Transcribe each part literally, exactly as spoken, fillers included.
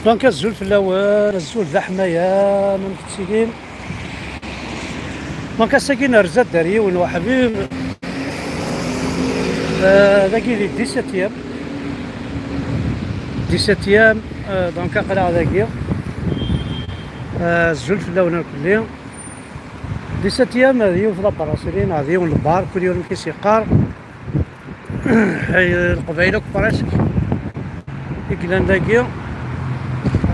Donc, azul fell-awen, azul d aḥmayan, amek tettilim? Donc, ass-agi nerza-d ar yiwen uḥbib. Euh, dagi di dix-septième. Dix-septième, euh, donc aql-aɣ dagi. Euh, azul fell-awen irkelli. Dix-septième, d yiwet la brasserie, neɣ d yiwen lbar, kul yiwen amek i s-yeqqar. Ay, Leqbayel akk presque i yellan dagi.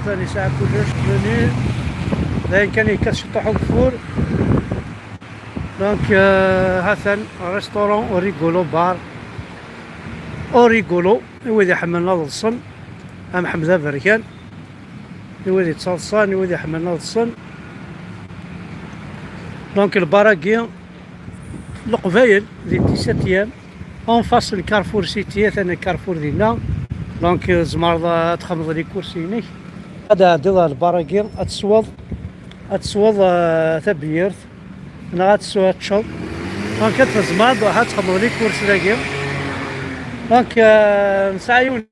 Atan yesɛa kullec, menu. D ayen kan yekkat ciṭuḥ ugeffur. Donc, euh, ha-t-an, restaurant Origolo Bar. Origolo, i wid iḥemmlen ad ḍsen, am Ḥmed Aberkan, i wid yettaḍsan, i wid iḥemmlen ad ḍsen. Donc, lbar-agi, Leqbayel, di dix-septième, en face n Carrefour City, atan Carrefour dinna. Donc, euh, tzemreḍ ad txedmeḍ les courses-inek. Ad tɛeddiḍ ɣer lbar-agi, ad tesweḍ, ad tesweḍ, euh, tabyirt, neɣ ad tesweḍ, ad teččeḍ. Donc, ad tzemreḍ ad txedmeḍ les courses dagi. Donc, euh, nesɛa yiwen.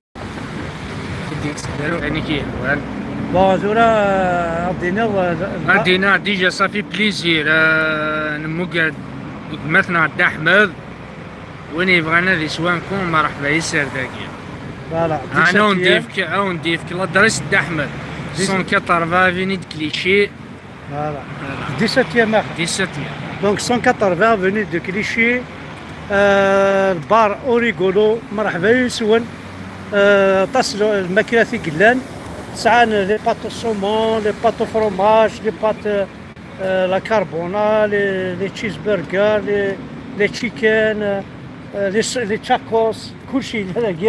Bon, tura, euh, ad d-tiniḍ, euh, ad d-iniɣ, déjà, ça fait plaisir, euh, nemmuger gma-tneɣ Dda Ḥmed. Win yebɣan ad yeswa amkan, merḥba yes ar dagi. Voilà, ɛni ad wen-d-yefk, ad wen-d-yefk l'adresse n Dda Ḥmed, cent quatre-vingts avenue de Clichy. Voilà. Dix-septième axir. Dix-septième. Donc, cent quatre-vingts avenue de Clichy, euh, bar Origolo, merḥba yes-wen. Euh, aṭas n lmaklat i yellan. Sɛan les pâtes au saumon, les pâtes au fromage, les pâtes, euh, euh, la carbona, les, les cheeseburgers, les, les chicken, euh, les, les tacos, kulci yella dagi.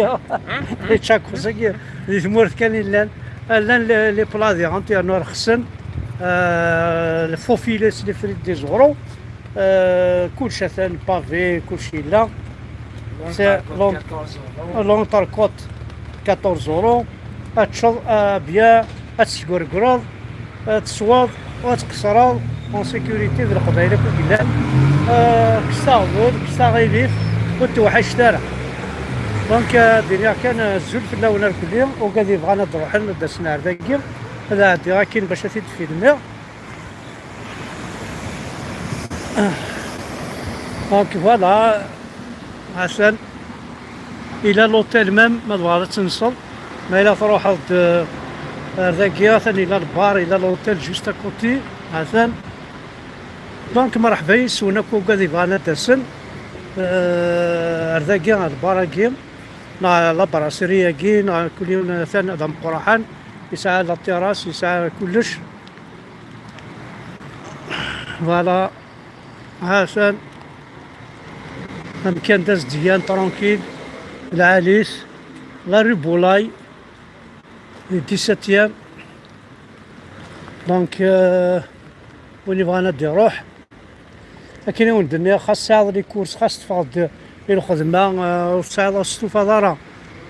Les tacos-agi, di tmurt kan i llan. Euh, llan les, les plats des Antilles, yernu rxsen. Euh, le faux filet, les frites des euros. Euh, kulci atan, pavé, kulci yella. C'est l'entrecôte, quatorze euros. L'entrecôte, quatorze euros. Ad teččeḍ, euh, bien, ad tesgurgreḍ, ad tesweḍ, ad tqeṣṣreḍ en sécurité d Leqbayel akk i yellan. Euh, kkes aɣbel, kkes aɣilif, ur tewḥiceḍ ara. Donc, euh, ad d-iniɣ kan, euh, azul fell-awen irkelli, ugad yebɣan ad d-ruḥen, ad d-asen ar dagi, ad ɛeddiɣ akkin bac ad t-id-filmiɣ. Donc, voilà, atan. Yella l'hôtel même, ma tebɣiḍ ad tenseḍ. Ma yella truḥeḍ-d, euh, ar dagi, atan yella lbar, yella l'hôtel juste à côté, atan. Donc, merḥba yes-wen akk ugad yebɣan ad d-asen, euh, ar dagi, ar lbar-agi, neɣ la brasserie-agi, neɣ kul yiwen atan d ameqqraḥan, yesɛa la terrasse, yesɛa kullec. Voilà. Atan amkan d azedgan, tranquille, lɛali-t, la rue Boulay, di dix-septième. Donc, euh, win yebɣan ad d-iruḥ. Akken i wen-d-nniɣ, xas tesɛiḍ les courses, xas teffɣeḍ-d i lxedma, euh, ur tesɛiḍ, ur testufaḍ ara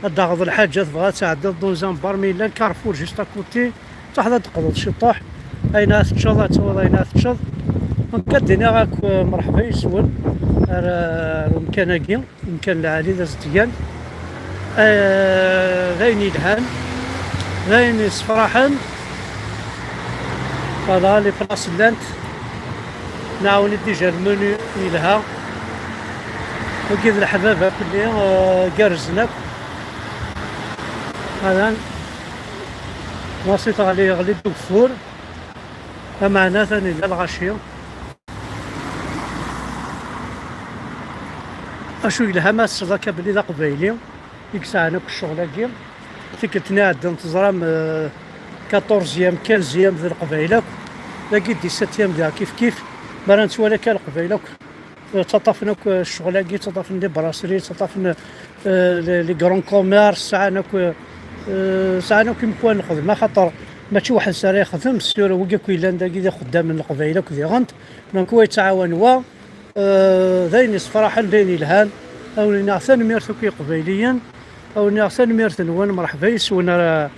ad d-taɣeḍ lḥaǧa, tebɣiḍ ad tɛeddiḍ dans un bar, mi yella lkarfur juste à côté, truḥeḍ ad d-teqḍeḍ ciṭuḥ, ayen ara teččeḍ, ad tawiḍ ayen ara teččeḍ. Donc, ad d-iniɣ akk, euh, merḥba yes-wen ar, ar umkan-agi, umkan lɛali d azedgan. Euh, d ayen yelhan, d ayen yessefraḥen. Voilà, les places llant. Nɛawen-d déjà le menu yelha. Wagi d leḥbab akk-nni, euh, gerrzen akk. Atan. Ɣas i teɣli, yeɣli-d ugeffur. Lameɛna atan yella lɣaci. Acu yelha ma tesseḍ akka belli d aqbayli i yesɛan akk ccɣel-agi. Tikkelt-nni iɛeddan teẓram, euh, quatorzième, quinzième d Leqbayel akk. Dagi dix-septième diɣ kif kif. Mi ara nettwali akka Leqbayel akk, euh, ttaṭṭafen akk, euh, ccɣel-agi, ttaṭṭafen les brasseries, ttaṭṭafen, euh, les, les grands commerces, sɛan akk, euh, sɛan akk imeqwan n lxedma, axaṭer mačči weḥd-s ara yexdem, sur wigi akk yellan dagi d ixeddamen n Leqbayel akk diɣen. Donc, wa yettɛawan wa, euh, d ayen yessefraḥen, d ayen yelhan. Ad wen-iniɣ tanemmirt akk i Yiqbayliyen, ad wen-iniɣ tanemmirt-nwen, merḥba yes-wen ar,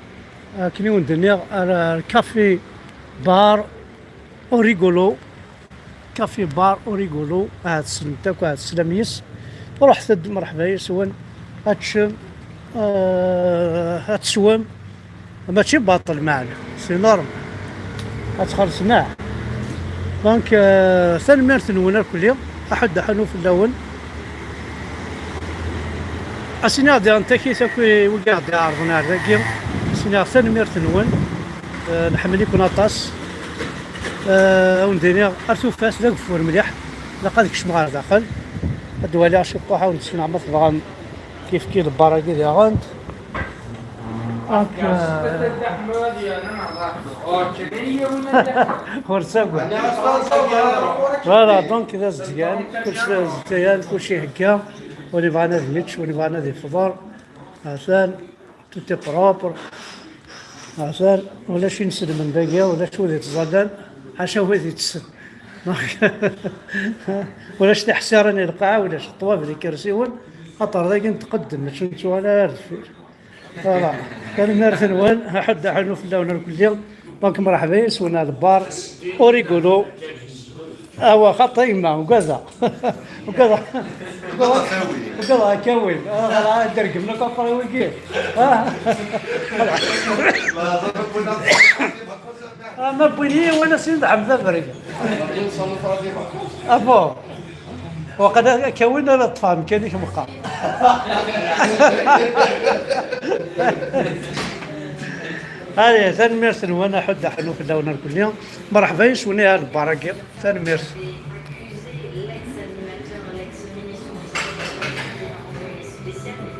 akken i wen-d-nniɣ, ar, ar Café Bar Origolo. Café Bar Origolo, ahat tessnem-t akk, ahat teslam yes. Ruḥet-d, merḥba yes-wen, ad teččem, euh, ad teswem. Mačči baṭel, meɛna c'est normal. Ad txellṣem, ah. Donc, euh, tanemmirt-nwen akk-nni, aḥuddu aḥunnu fell-awen. Ad s-iniɣ diɣen takit akk i wigi i ɣ-d-iɛerḍen ar dagi. Ad s-iniɣ tanemmirt-nwen. Euh, nḥemmel-iken aṭas. Euh, ad wen-d-iniɣ ar tufat d ageffur mliḥ. Ilaq ad kecmeɣ ɣer daxel. Ad d-waliɣ ciṭuḥ, ad wen-d-sneɣ ma tebɣam kifkif lebbar-agi diɣen. Donc, euh, ur ttagad. Voilà, donc d azedgan, kullec d azedgan, kullec ihegga, win ibɣan ad yečč, win ibɣan ad ifḍer. Atan, tout est propre. Atan, ulac inselmen dagi, ulac wid ittẓallan, ḥaca wid itessen. Ulac tiḥsirin i lqaɛa, ulac ṭṭwabel ikersiwen, axaṭer dagi netqeddem, mačči nettuɣal ara ar deffir. Voilà. Tanemmirt-nwen, aḥuddu aḥunnu fell-awen irkelli. Donc, mreḥba yes-wen ar lebbar. Au rigolo. Awa, xaṭi yemma, ugadeɣ. Ugadeɣ. Ugadeɣ akka win. Ah, ad d-regmen akk afar-iw-agi. Ah. Ah, ma wwin-iyi wala sin d Ḥmed abrid. Ah bon. Waqila akka win ara ṭṭfeɣ amkan-ik meqqar. Allez, tanemmirt-nwen, aḥuddu aḥunnu fell-awen irkelli. Mreḥba yes-wen ar lebbar-agi. Tanemmirt.